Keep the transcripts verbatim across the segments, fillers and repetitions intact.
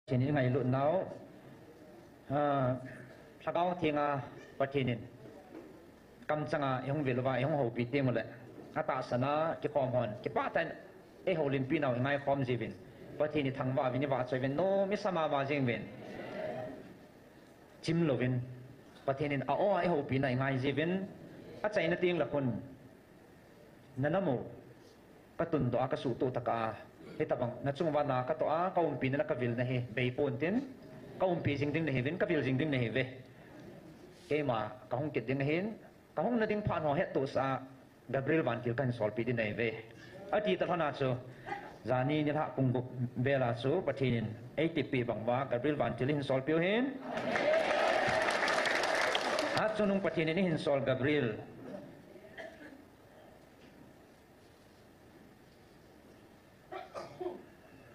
Pathen in i ngailut nau, ah, Lhagao Thenga Pathen in kamchanga i hung vil uva, i hung houpi teng uleh, atahsan a kikhom hon kipah tah in ei houlimpi nau i ngaikhom jiuvin, Pathen i thangvah uvin, i vahchoi uvin, nom i sa mama jing uvin. Chim louvin, Pathen in a-o a i houpina i ngai jiuvin, achaina teng le khun, na nam u ka tundoh a, ka suhtoh tah a, hitabang na chung uva na ka toh a, ka umpina le ka vilna hi bei pontin, ka umpi jing ding nahiuvin, ka vil jing ding nahiuve. Keima ka hung kit ding ahin, ka hung na ding phat ho hettohsah a, Gabriel vantil ka hin solpeh ding nahiuve. Ati talhon a chu, jani nilhah pung gup vel a chu Pathen in ei tippeh bang uva Gabriel vantil i hin solpeh u ahin. Hatchungnung Pathen in ei hin sol Gabriel.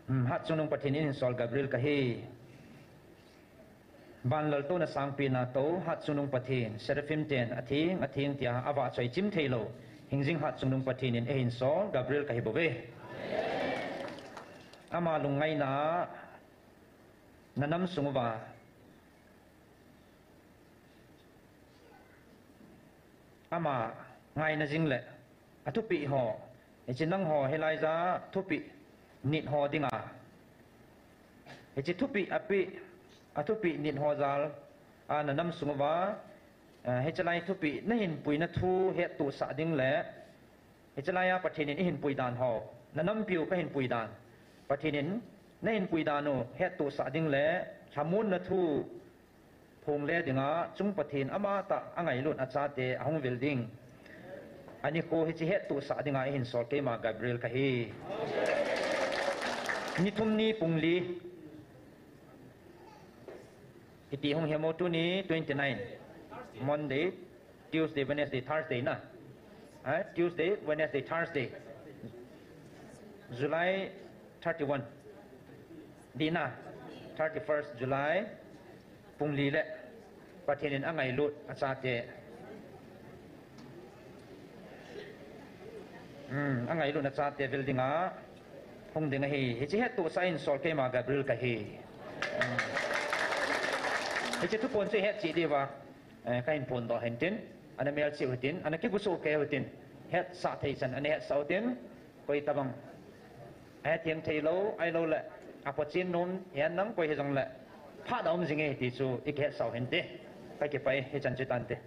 Hmm, Hatchungnung Pathen in ei hin sol Gabriel kahi. Van laltouna sangpen a tou Hatchungnung Pathen, Seraphim ten, "Atheng, atheng," tia avahchoi chim theilou hingjing Hatchungnung Pathen in ei hin sol Gabriel kahi bouve. Ama lungngaina a na nam sung uva ama ngaina jing le athupeh ho, hiche nangho hilai a thupeh nit ho dinga, hiche thupeh apeh, athupeh nit ho jal a na nam sung uva, eh, hiche lai thupeh na hin puina thu hettohsah ding le, hiche lai a Pathen in ei hin pui dan ho, na nampiu ka hin pui dan, Pathen in na hin pui dan u hettohsah ding le, lhamonna thu phongle dinga chung Pathen amatah a ngailut achate ahung vil ding. Anikho hiche hettohsah dinga ei hin sol keima Gabriel kahi. Ni thum ni pung li. Hiti hung hi mo, tuni twenty nine. Monday, Tuesday, Wednesday, Thursday na. Eh, Tuesday, Wednesday, Thursday. July thirty-one. Dina, thirty-first July, pung li le, Pathen in angailut achate. Hmm, angailut achate vil dinga hung ding ahi. Hiche hettohsah in sol keima Gabriel kahi. Hmm. Hiche thuphon chu het cheh diuva, eh, kahin phondoh hintin, ana melchih uhitin, ana kigusuh kei uhitin, hetsah thei chan ana hetsah uhitin, koi tabang ahethem theilou, ahilouleh aphochen nom, hihen lang koi hijongleh, phat a um jinge ti chu ikihetsah uhinte. Kakipah e, hichan chu tante.